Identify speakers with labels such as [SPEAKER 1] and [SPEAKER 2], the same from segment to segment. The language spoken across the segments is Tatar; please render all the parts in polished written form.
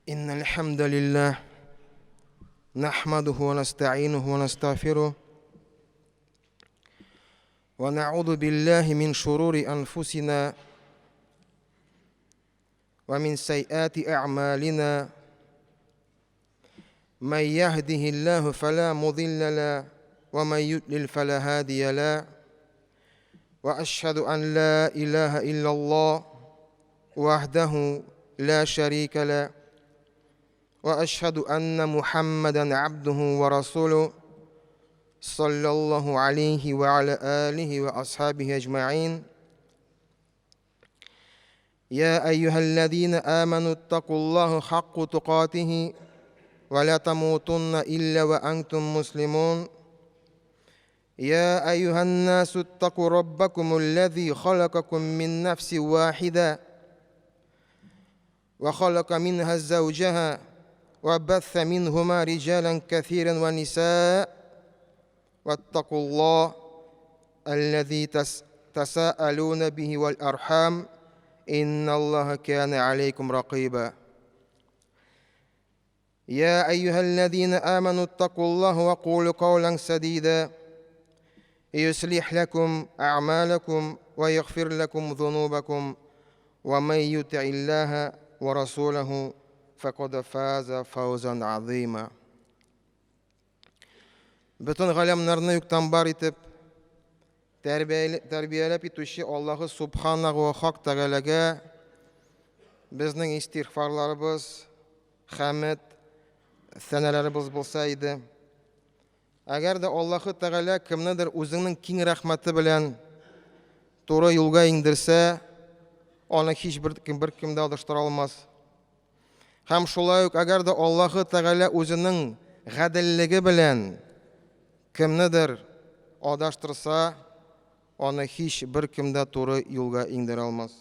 [SPEAKER 1] إن الحمد لله نحمده ونستعينه ونستغفره ونعوذ بالله من شرور أنفسنا ومن سيئات أعمالنا من يهده الله فلا مضل له ومن يضلل فلا هادي له وأشهد أن لا إله إلا الله وحده لا شريك له وأشهد أن محمدا عبده ورسوله صلى الله عليه وعلى آله وأصحابه أجمعين يا أيها الذين آمنوا اتقوا الله حق تقاته ولا تموتن إلا وأنتم مسلمون يا أيها الناس اتقوا ربكم الذي خلقكم من نفس واحدة وخلق منها زوجها وبث منهما رجالا كثيرا ونساء واتقوا الله الذي تساءلون به والأرحام إن الله كان عليكم رقيبا يا أيها الذين آمنوا اتقوا الله وقولوا قولا سديدا يصلح لكم أعمالكم ويغفر لكم ذنوبكم ومن يطع الله ورسوله فقد فاز فوزا عظيما Бөтен галәмнәрне юктан бар итеп, тәрбияләп итүче Аллаһы Субханаху ва Хак Тәгаләгә безнең истигъфарларыбыз, хәмед, сәнәләребез булса иде. Әгәр дә Аллаһы Тәгалә кемнедер үзенең киң рәхмәте белән туры юлга иңдерсә, аны һичбер кем беркем дә адаштыра алмас. Һәм шулай ук әгәр дә Аллаһы Тәгалә үзенең гаделлеге белән кемнедер адаштырса, аны һич беркем дә туры юлга иңдерә алмас.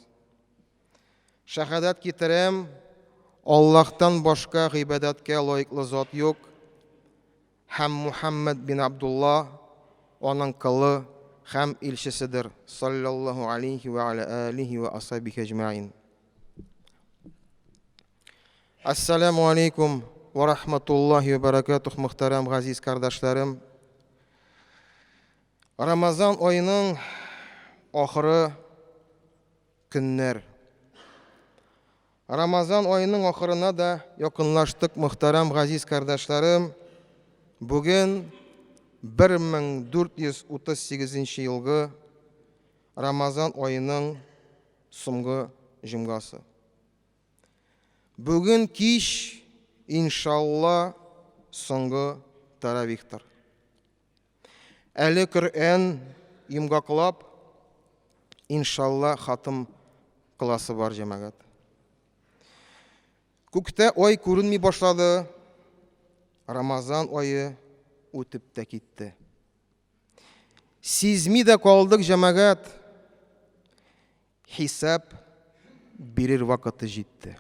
[SPEAKER 1] Шәһадәт китерәм, Аллаһтан башка гыйбадәткә лаеклы зат юк, һәм Мухәммәд бин Абдулла аның колы һәм илчеседер, салләллаһу алейһи вә аля алихи вә асхабихи әҗмәгыйн. Ассаламу алейкум ва рахматуллахи ва баракатух, мөхтәрәм газиз кардәшләрем. Рамазан аеның ахыры көннәр. Рамазан аеның ахырына да якынлаштык, мөхтәрәм газиз кардәшләрем. Бүген 1438 елгы Рамазан аеның соңгы җомгасы. Бүген кич, иншалла, соңгы таравихтыр. Әле Коръән йомгаклап, иншалла, хатым кыласы бар, җәмәгать. Күктә ай күренми башлады, Рамазан ае үтеп тә китте. Сизми дә калдык, җәмәгать. Хисап бирер вакыты җитте.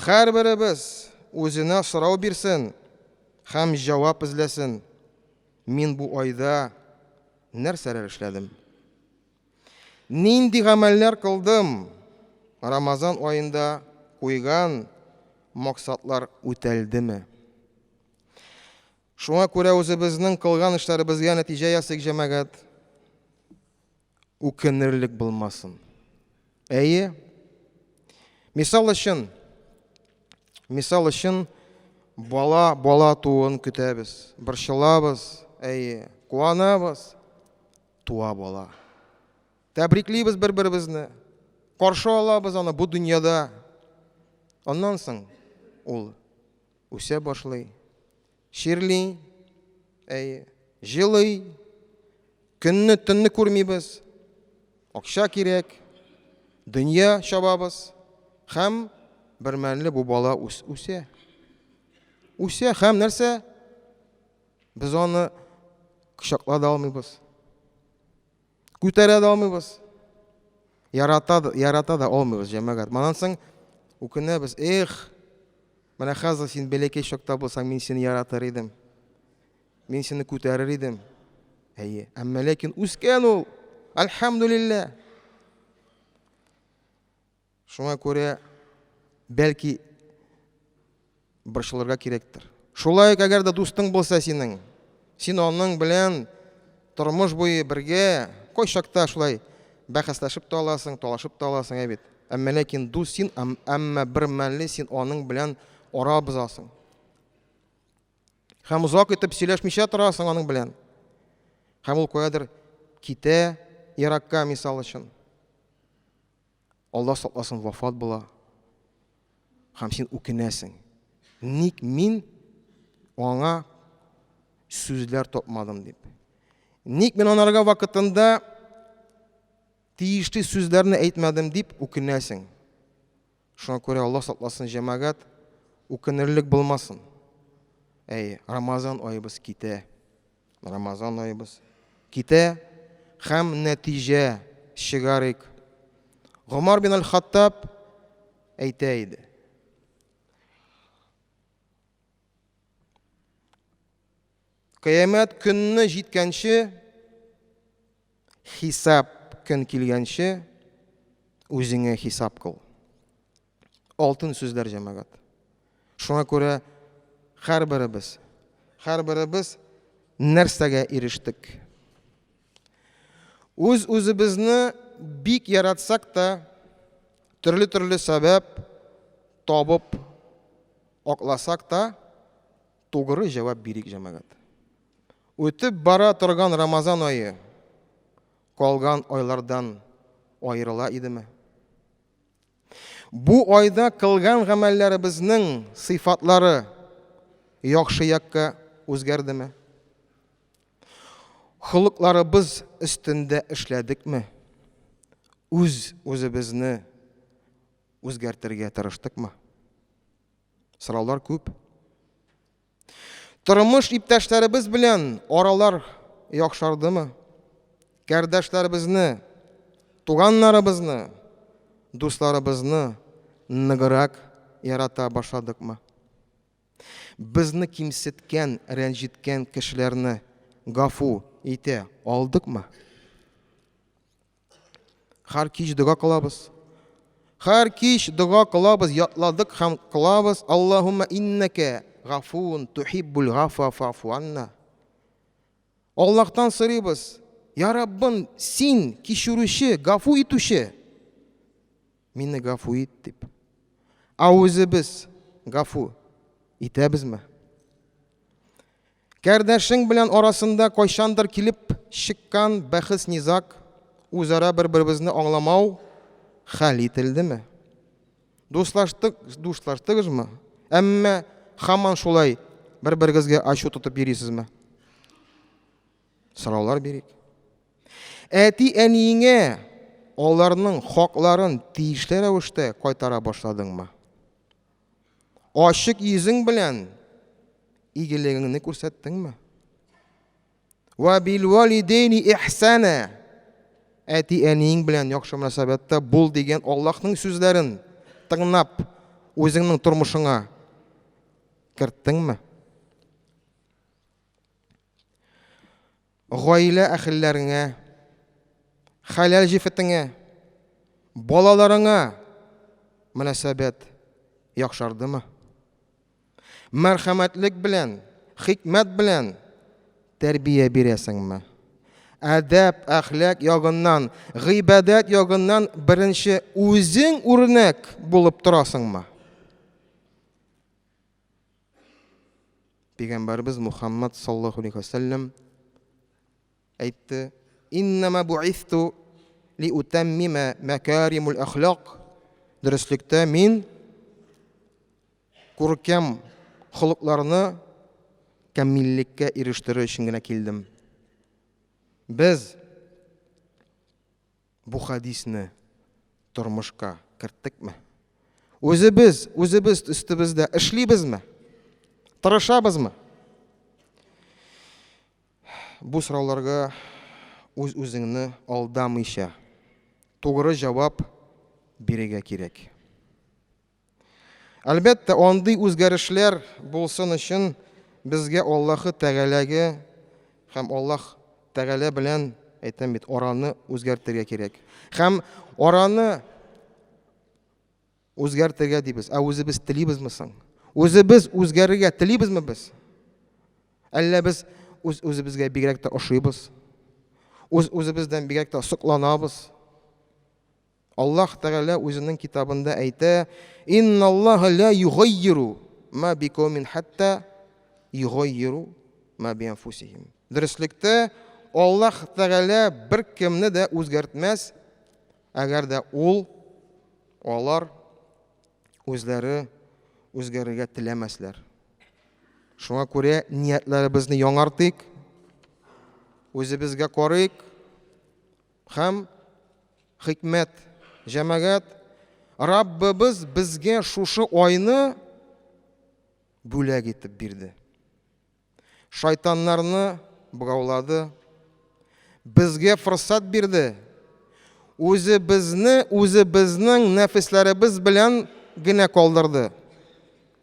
[SPEAKER 1] Һәрберебез үзенә сорау бирсен һәм җавап эзләсен, Мин бу айда нәрсәләр эшләдем? Нинди гамәлләр кылдым? Рамазан аенда куйган максатлар үтәлдеме? Шуңа күрә үзебезнең кылган эшләребезгә нәтиҗә ясыйк, җәмәгать. Үкенерлек булмасын. Әйе. Мисал өчен, мисал өчен бала бала тууын көтәбез, борчылабыз, әйе, куанабыз. Туа бала. Тәбриклибез бер-беребезне. Каршы алабыз аны бу дөньяда. Аннан соң ул үсә башлый. Чирли, әйе, җылый, көнне, төнне күрмибез, акча кирәк, дөнья чабабыз һәм бермәлне бу бала үс, үсә. Үсә һәм нәрсә? Без аны кочакла да алмыйбыз. Күтәрә дә алмыйбыз. Ярата, ярата да алмыйбыз, җәмәгать. Моннан соң үкенәбез. Эх, менә хәзер син бәләкәй чакта булсаң, мин сине яратыр идем. Мин сине күтәрер идем. Әйе, әмма ләкин үскән ул. Альхамдулилла. Шуңа күрә, бәлки, Борчылырга кирәктер. Шулай ук әгәр дә дустың булса синең, син аның белән тормыш буе бергә, кайчакта шулай бәхәсләшеп тә аласың, талашып та аласың, ә бит. Әмма ләкин дус син, әмма бер мәлле син аның белән ара бозасың. Һәм озак итеп сөйләшмичә торасың аның белән. Һәм ул каядыр китә еракка, мисал өчен. Алла сакласын, вафат була. Һәм син үкенәсең. Ник мин аңа сүзләр тапмадым дип. Ник мин анарга вакытында тиешле сүзләрне әйтмәдем дип үкенәсең. Шуңа күрә Алла сакласын, җәмәгать, үкенерлек булмасын. Әй, Рамазан аебыз китә. Рамазан аебыз китә һәм нәтиҗә чыгарыйк. Гомар бин аль-Хаттаб әйтә иде. Кыямәт көнне җиткәнче, хисап көн килгәнче, үзеңә хисап кыл. Алтын сүзләр, җәмәгать. Шуңа күрә һәрберебез, һәрберебез нәрсәгә ирештек? Үз-үзебезне бик яратсак та, төрле-төрле сәбәп табып акласак та, тугры җавап бирик, җәмәгать. Үтеп бара торган Рамазан ае калган айлардан аерыла идеме? Бу айда кылган гамәлләребезнең сыйфатлары яхшы якка үзгәрдеме? Холыкларыбыз өстендә эшләдекме? Үз-үзебезне үзгәртергә тырыштыкмы? Сораулар күп. Тормыш иптәшләребез белән аралар яхшардымы? Кардәшләребезне, туганнарыбызны, дусларыбызны ныграк ярата башладыкмы? Безне кимсеткән, рәнҗеткән кешеләрне гафу итә алдыкмы? Һәр кич дога кылабыз. Һәр кич дога кылабыз, ятладык һәм кылабыз. Аллаһумма иннәкә гафуун тухиббул гафа фафу анна. Аллаһтан сорыйбыз, Я Раббым, син кичерүче, гафу итүче. Мине гафу ит дип. Ә үзебез гафу итәбезме? Кардәшең белән арасында кайчандыр килеп чыккан бәхес-низаг, үзара бер-беребезне аңламау хәл ителдеме? Дуслаштык, дуслаштыгызмы? Әмма һаман шулай бер-берегезгә ачу тотып йөрисезме? Сораулар бирик. Әти-әниеңә аларның хакларын тиешле рәвештә кайтара башладыңмы? Ачык йөзең белән игелегеңне күрсәттеңме? Ва бил валидейни ихсана. Әти-әниең белән яхшы мөнәсәбәттә бул дигән Аллаһның сүзләрен тыңлап, үзеңнең тормышыңа керттеңме? Гаилә әһелләреңә, хәләл җефетеңә, балаларыңа мөнәсәбәт яхшардымы? Мәрхәмәтлек белән, хикмәт белән тәрбия бирәсеңме? Әдәп, әхлак ягыннан, гыйбадәт ягыннан беренче үзең үрнәк булып торасыңмы? Пәйгамбәребез Мухаммад саллаллаху алейхи ва сәлләм әйтте: "Иннама бу'исту ли утаммима макаримул әхлак." Дөреслектә мин күркәм холыкларны камиллеккә ирештерер өчен генә килдем. Без Бу хәдисне тормышка керттекме? Үзебез, үзебез өстебездә эшлибезме? Тырышабызмы? Бу сорауларга үз-үзеңне алдамыйча, тугры җавап бирергә кирәк. Әлбәттә, андый үзгәрешләр булсын өчен безгә Аллаһы Тәгаләгә һәм Аллаһ Тәгалә белән, әйтәм бит, араны үзгәртергә кирәк. Һәм араны үзгәртергә дибез, ә үзебез телибезме соң? Үзебез үзгәрергә телибезме без? Әллә без үз-үзебезгә бигрәк тә ошыйбыз? Үз-үзебездән бигрәк тә сокланабыз? Аллаһ Тәгалә үзенең китабында әйтә, Инналлаһа ла югаййиру ма бикаумин хатта югаййиру ма би анфусихим. Дөреслектә, Аллаһ Тәгалә беркемне дә үзгәртмәс, әгәр дә ул, алар үзләре үзгәрергә теләмәсләр. Шуңа күрә ниятләребезне яңартыйк, үзебезгә карыйк һәм хикмәт, җәмәгать, Раббыбыз безгә шушы айны бүләк итеп бирде. Шайтаннарны богаулады, безгә форсат бирде. Үзебезне үзебезнең нәфесләребез белән генә калдырды.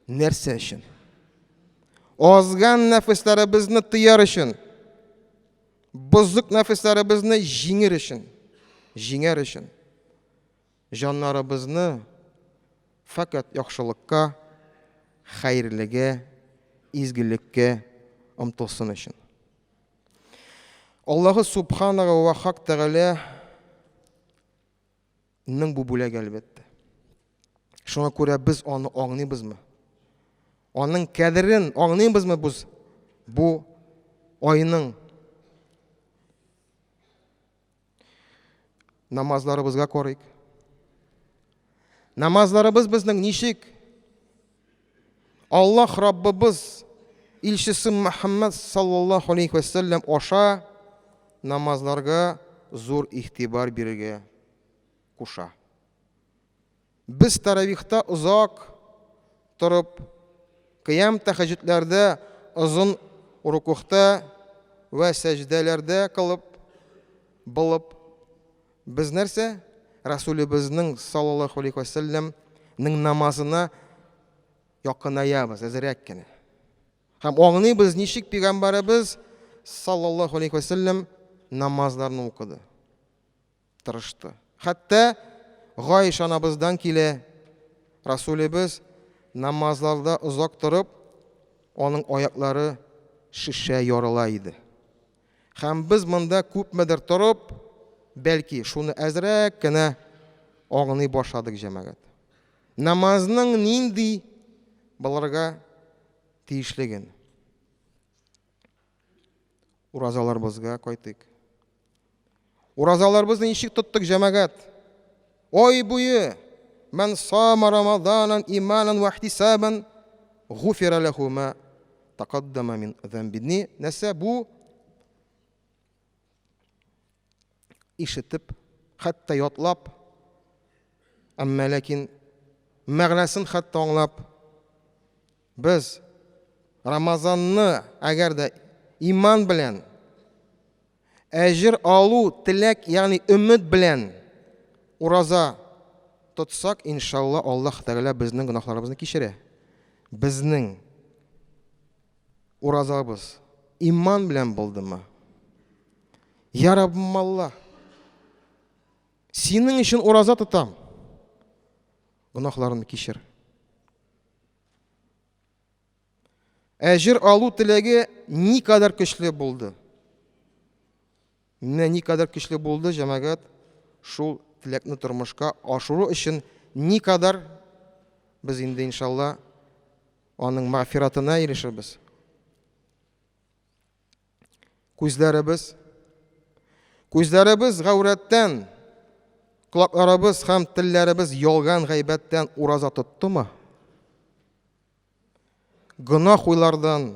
[SPEAKER 1] Нәрсә өчен? Азган нәфесләребезне тыяр өчен. Бозык нәфесләребезне җиңер өчен, җиңәр өчен. Җаннарыбызны фәкать яхшылыкка, хәерлегә, изгелеккә омтылсын өчен. Аллаһы Субханага ва Хак Тәгалә ның бу бүләге, әлбәттә. Шуңа күрә без аны аңлыйбызмы? Аның кадерен аңлыйбызмы без бу айның? Намазларыбызга карыйк. Намазларыбыз безнең ничек? Аллаһ Раббыбыз илчесе Мөхәммәд саллаллаһу алейхи ва сәлләм аша намазларга зур игътибар бирергә куша. Без таравихта озак торып, кыям тәһәҗҗүдләрдә озын рукухта вә сәҗдәләрдә кылып, булып, без нәрсә? Расулебезнең саллаллаһу алейхи ва сәлләм ның намазына якынаябыз әзрәк кенә. Һәм аңлыйбыз, ничек пәйгамбәребез саллаллаһу алейхи ва сәлләм намазларны укыды. Тырышты. Хәтта Гайша анабыздан килә, Расулебез намазларда озак торып, аның аяклары шешә ярыла иде. Һәм без монда күпмедер торып, бәлки, шуны әзрәк кенә аңлый башладык, җәмәгать. Намазның нинди булырга тиешлеген. Уразаларыбызга кайтыйк. Уразаларыбызны ничек тоттык, җәмәгать? Ай буе Мән сама Рамазанан иманан ва ихтисабан гуфира ләху ма тақаддама мин замби. Нәрсә бу? Ишетеп, хәтта ятлап, әмма ләкин мәгънәсен хәтта аңлап, без Рамазанны әгәр дә иман белән Әҗер алу, теләк, ягъни өмет белән ураза тотсак, иншалла, Аллаһ Тәгалә безнең гөнаһларыбызны кичерә. Безнең уразабыз иман белән булдымы? Я Раббым Аллаһ, синең өчен ураза тотам. Гөнаһларымны кичер. Әҗер алу теләге никадәр көчле булды. Менә никадәр көчле булды, җәмәгать, шул теләкне тормышка ашыру өчен никадәр без инде иншалла аның мәгъфиратына ирешербез. Күзләребез Күзләребез гаурәттән, колакларыбыз һәм телләребез ялган гайбәттән ураза тоттымы? Гөнаһ уйлардан,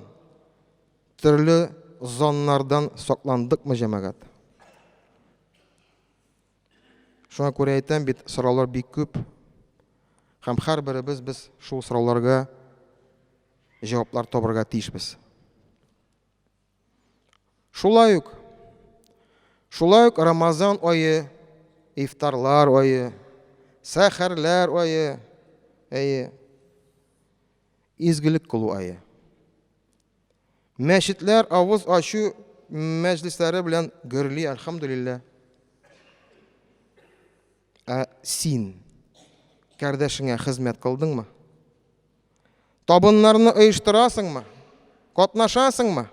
[SPEAKER 1] төрле заннардан сакландыкмы, җәмәгать? Шуңа күрә әйтәм бит, сораулар бик күп. Һәм һәрберебез без шул сорауларга җаваплар табырга тиешбез. Шулай ук, шулай ук Рамазан ае, ифтарлар ае, сәхәрләр ае, әйе, изгелек кылу ае. Мәчетләр авыз ачу мәҗлесләре белән гөрли, әлхәмдүлилләһ. Ә син кардәшеңә хезмәт кылдыңмы? Табыннарны оештырасыңмы? Катнашасыңмы?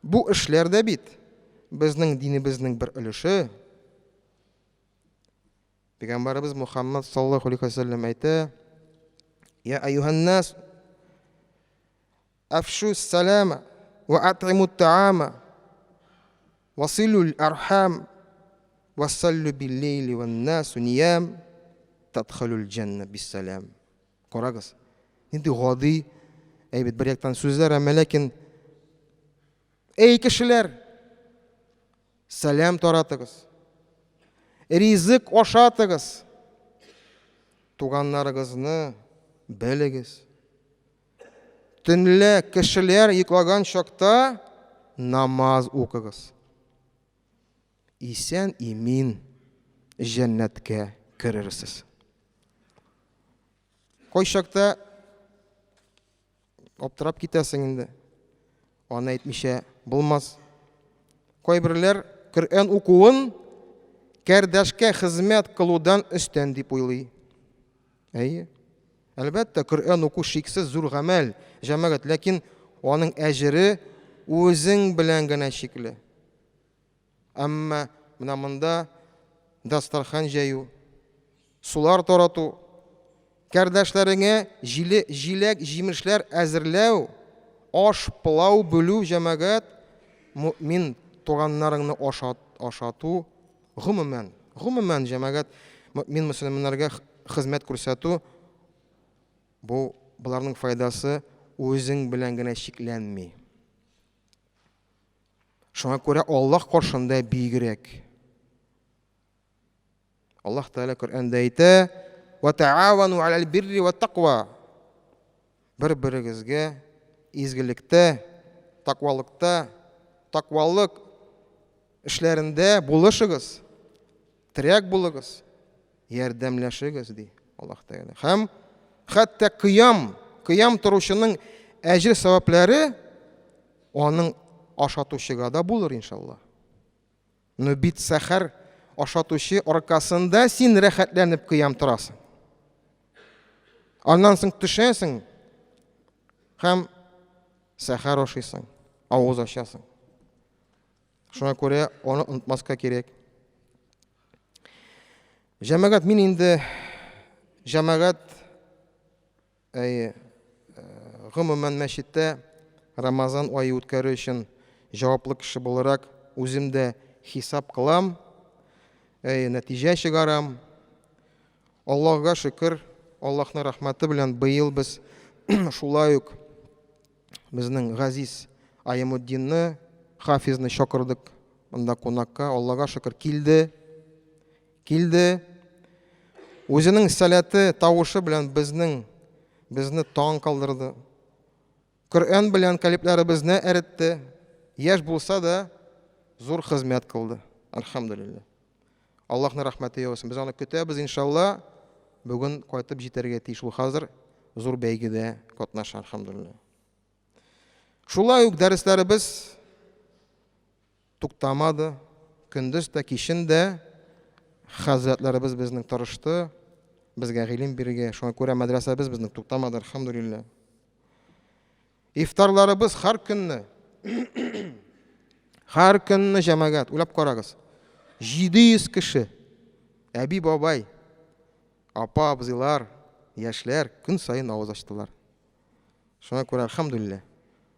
[SPEAKER 1] Бу эшләр дә бит безнең динебезнең бер өлеше. Пәйгамбәребез Мухаммад саллаллаху алейхи ва сәлләм әйтә: "Я аюһаннас, афшу салама ва ат'иму таама ва силу архам ва саллю бил-лейли ван насу ниям тадхулул җанна биссалам." Карагыз, нинди гади әйбәт бер яктан сүзләр, әмма ләкин Эй кешеләр, сәлам таратыгыз. Ризык ашатыгыз. Туганнарыгызны белегез. Төнлә кешеләр йоклаган чакта намаз укыгыз. Исән-имин җәннәткә керерсез. Кайчакта аптырап китәсең инде. Аны әйтмичә булмас. Кайберләр Коръән укуын кәрдәшкә хезмәт кылудан өстен дип уйлый. Әйе. Әлбәттә, Коръән уку шиксез зур гамәл, җәмәгать, ләкин аның әҗере үзең белән генә чикле. Әмма менә монда дастархан җәю, сулар тарату, кардәшләреңә җиле, җиләк, җимешләр әзерләү, аш, пылау бүлү, җәмәгать, мөэмин туганнарыңны ашат, ашату, гомумән, гомумән, җәмәгать, мөэмин мөселманнарга хезмәт күрсәтү, бу, боларның файдасы үзең белән генә чикләнми. Шуңа күрә Аллаһ каршында бигрәк. Аллаһ Тәгалә Коръәндә әйтә: "Ва таавану алал бирри ва таква". Бер-берегезгә изгелектә, таквалыкта, таквалык эшләрендә булышыгыз, терәк булыгыз, ярдәмләшегез, ди Аллаһ Тәгалә. Һәм хәтта кыям, кыям торучының әҗер саваплары аның ашатучыга да булыр, иншалла. Но бит сәхәр ашатучы аркасында син рәхәтләнеп кыям торасың. Аннан соң төшәсең һәм сәхәр ашыйсың, авыз ачасың. Шуңа күрә аны онытмаска кирәк. Җәмәгать, мин инде җәмәгать әйе, гомумән мәчеттә Рамазан ае үткәрү өчен җаваплы кеше буларак үзем дә хисап кылам, әйе, нәтиҗә чыгарам. Аллаһга шөкер, Аллаһның рәхмәте белән быел без шулай ук безнең газиз Аямутдинны, Хафизны чакырдык монда кунакка. Аллага шөкер, килде. Килде. Үзенең сәләте, тавышы белән безнең безне таң калдырды. Коръән белән калипләребезне эретте. Яшь булса да, зур хезмәт кылды. Әлхәмдүлилләһ. Аллаһның рәхмәте яусын. Без аны көтәбез, иншалла. Бүген кайтып җитәргә тиеш ул хәзер. Зур бәйгедә катнаша, әлхәмдүлилләһ. Шулай ук дәресләребез туктамады. Көндез дә, кичен дә хәзрәтләребез безнең тырышты, безгә гыйлем бирергә. Шуңа күрә мәдрәсәбез безнең туктамады, әлхәмдүлилләһ. Ифтарларыбыз һәр көнне һәр көнне җәмәгать, уйлап карагыз. 700 кеше, әби бабай, апа абзыйлар, яшьләр көн саен авыз ачтылар. Шуңа күрә әлхәмдүлилләһ,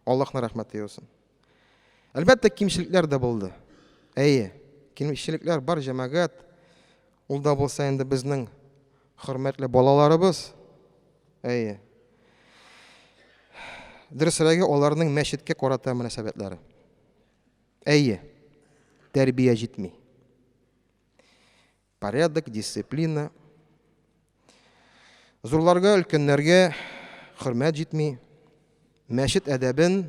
[SPEAKER 1] Аллаһның рәхмәте яусын. Әлбәттә, кимчелекләр дә булды. Әйе, кимчелекләр бар, җәмәгать. Ул да булса инде безнең хөрмәтле балаларыбыз. Әйе. Дөресрәге, аларның мәчеткә карата мөнәсәбәтләре. Әйе, тәрбия җитми. Порядок, дисциплина. Зурларга, өлкәннәргә хөрмәт җитми. Мәчет әдәбен,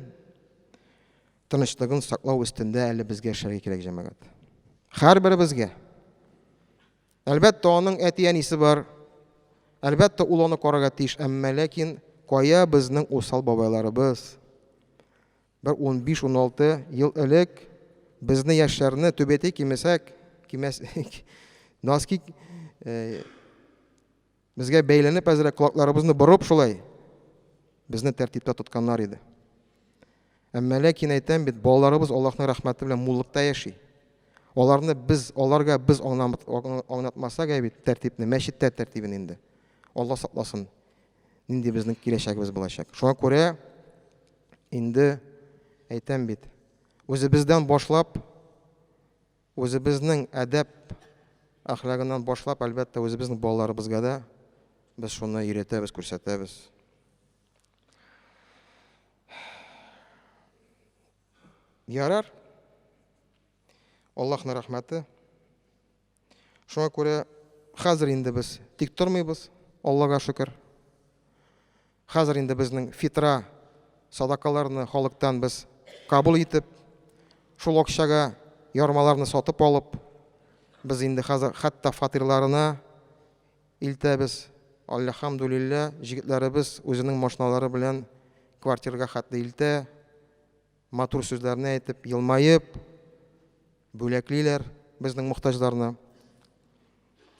[SPEAKER 1] тынычлыгын саклау өстендә әле безгә эшләргә кирәк, җәмәгать. Һәрберебезгә. Әлбәттә, аның әти-әнисе бар. Әлбәттә, ул аны карарга тиеш, әмма ләкин кая безнең усал бабайларыбыз? Бер 15-16 ел элек безне яшьләрне түбәтәй кимесәк, кимәс, носки э, безгә бәйләнеп әзрәк колакларыбызны борып шулай. Безне тәртиптә тотканнар иде. Әмма ләкин әйтәм бит, балаларыбыз Аллаһның рәхмәте белән муллыкта яши. Аларны без, аларга без аңлатмасак ә бит тәртипне, мәчеттә тәртибен инде. Алла сакласын, нинди безнең киләчәгебез булачак. Шуңа күрә инде әйтәм бит, үзебездән башлап, үзебезнең әдәп әхлагыннан башлап, әлбәттә, үзебезнең балаларыбызга да без шуны өйрәтәбез, күрсәтәбез. Ярар. Аллаһның рәхмәте. Шуңа күрә хәзер инде без тик тормыйбыз, Аллага шөкер. Хәзер инде безнең фитра садакаларны халыктан без кабул итеп, шул акчага ярмаларны сатып алып, без инде хәзер хәтта фатирларына Илтәбез. Әлхәмдүлилләһ, җегетләребез үзенең машиналары белән квартирга хәтле илтә, матур сүзләрне әйтеп, елмаеп, бүләклиләр безнең мохтаҗларны.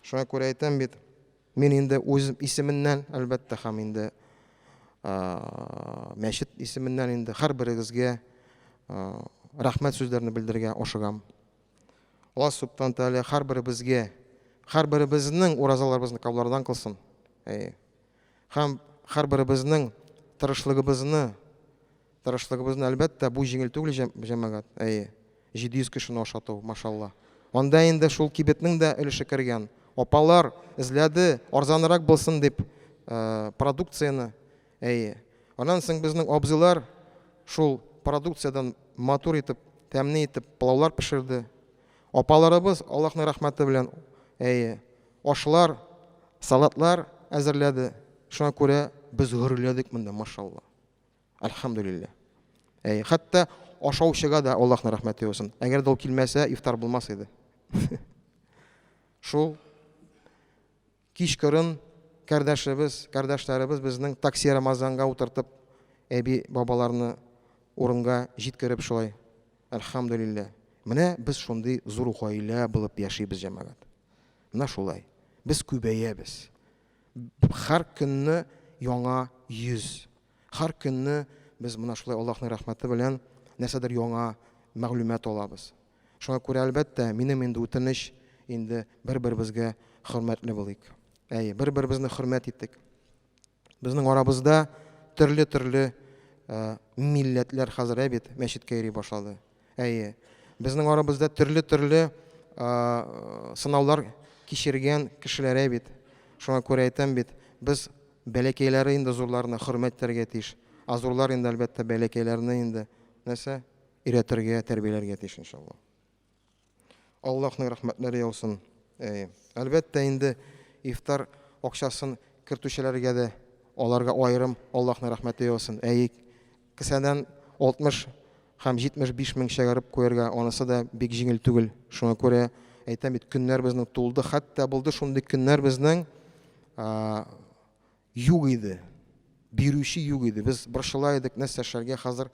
[SPEAKER 1] Шуңа күрә әйтәм бит, мин инде үз исеменнән, әлбәттә, һәм инде мәчет исеменнән инде һәрберегезгә рәхмәт сүзләрне белдерергә ашыгам. Аллаһ Субтан Тәгалә һәрберебезгә, һәрберебезнең уразаларыбызны кабуллардан кылсын. Әйе. Һәм һәрберебезнең тырышлыгыбызны, тырышлыгыбызны, әлбәттә, бу җиңел түгел, җәмәгать. Әйе. 700 кешене ашату, машалла. Анда инде шул кибетнең дә өлеше кергән. Апалар эзләде, арзанрак булсын дип, э, продукцияне. Әйе. Аннан соң безнең абзыйлар шул продукциядән матур итеп, тәмле итеп пылаулар пешерде. Апаларыбыз, Аллаһның рәхмәте белән, әйе, ашлар, салатлар әзерләде. Шуңа күрә без гөрләдек монда, машалла. Әлхәмдүлилләһ. Әйе, хәтта ашаучыга да Аллаһның рәхмәте яусын. Әгәр дә ул килмәсә, ифтар булмас иде. Шул Кичкырын кардәшебез, кардәшләребез безнең такси Рамазанга утыртып, әби бабаларны урынга җиткереп шулай. Әлхәмдүлилләһ. Менә без шундый зур гаилә булып яшибез, җәмәгать. Менә шулай. Без күбәябез. Һәр көнне яңа йөз. Һәр көнне без менә шулай Аллаһның рәхмәте белән нәрсәдер яңа мәгълүмат алабыз. Шуңа күрә, әлбәттә, минем инде үтенеч, инде бер-беребезгә хөрмәтле булыйк. Әйе, бер-беребезне хөрмәт итик. Безнең арабызда төрле-төрле э, милләтләр хәзер ә бит мәчеткә йөри башлады. Әйе, безнең арабызда төрле-төрле э, сынаулар кичергән кешеләр ә бит. Шуңа күрә әйтәм бит, без бәләкәйләре инде зурларны хөрмәт итәргә тиеш. Ә зурлар инде, әлбәттә, бәләкәйләрне инде нәрсә? Өйрәтергә, тәрбияләргә тиеш, иншалла. Аллаһның рәхмәтләре яусын. Әйе. Әлбәттә инде ифтар акчасын кертүчеләргә дә аларга аерым Аллаһның рәхмәте яусын. Әйе, кесәдән 60 һәм 75 мең чыгарып куярга анысы да бик җиңел түгел. Шуңа күрә әйтәм бит, көннәр безнең тулды, хәтта булды шундый көннәр безнең Юк иде. Бирүче юк иде. Без борчыла идек, нәрсә эшләргә хәзер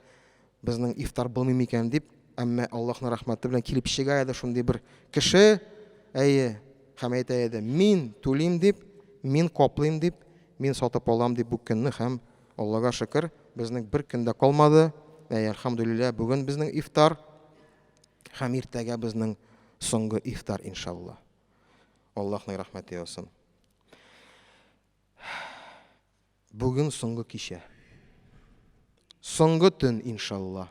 [SPEAKER 1] безнең ифтар булмый микән дип, әмма Аллаһның рәхмәте белән килеп чыга иде шундый бер кеше, әйе, һәм әйтә иде, мин түлим дип, мин каплыйм дип, мин сатып алам дип бу көнне һәм Аллага шөкер, безнең бер көн дә калмады. Әйе, әлхәмдүлилләһ, бүген безнең ифтар һәм иртәгә безнең соңгы ифтар, иншалла. Аллаһның рәхмәте яусын. Бүген соңгы кичә. Соңгы төн, иншалла.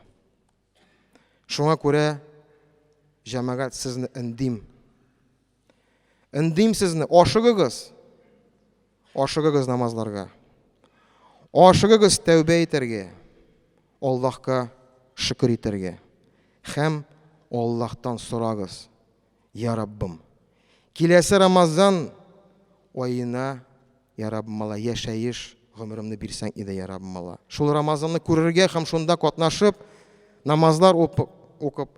[SPEAKER 1] Шуңа күрә, җәмәгать, сезне өндим. Өндим сезне, ашыгыгыз. Ашыгыгыз намазларга. Ашыгыгыз тәүбә итәргә. Аллаһка шөкер итәргә. Һәм Аллаһтан сорагыз. Я Раббым, киләсе Рамазан аена, Я Раббым Алла, яшәеш гомеремне бирсәң иде, Я Раббым Алла. Шул Рамазанны күрергә һәм шунда катнашып, намазлар укып,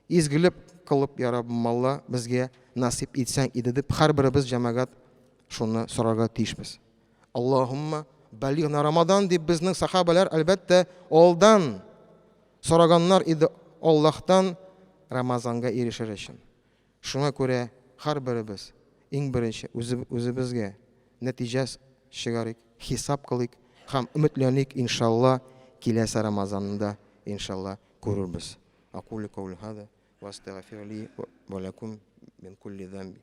[SPEAKER 1] изгелек кылып, Я Раббым Алла, безгә насыйп итсәң иде дип, һәрберебез җәмәгать шуны сорарга тиешбез. Аллаһумма балигна Рамадан дип безнең сахабалар, әлбәттә, алдан Сораганнар иде Аллаһтан Рамазанга ирешер өчен. Шуңа күрә һәрберебез иң беренче үзебезгә нәтиҗә чыгарыйк, хисап кылыйк. Һәм өметләник, иншалла, киләсе Рамазанны да, иншалла, күрербез. Акулю каули хада ва астагфиру ли ва лакум мин кулли замби.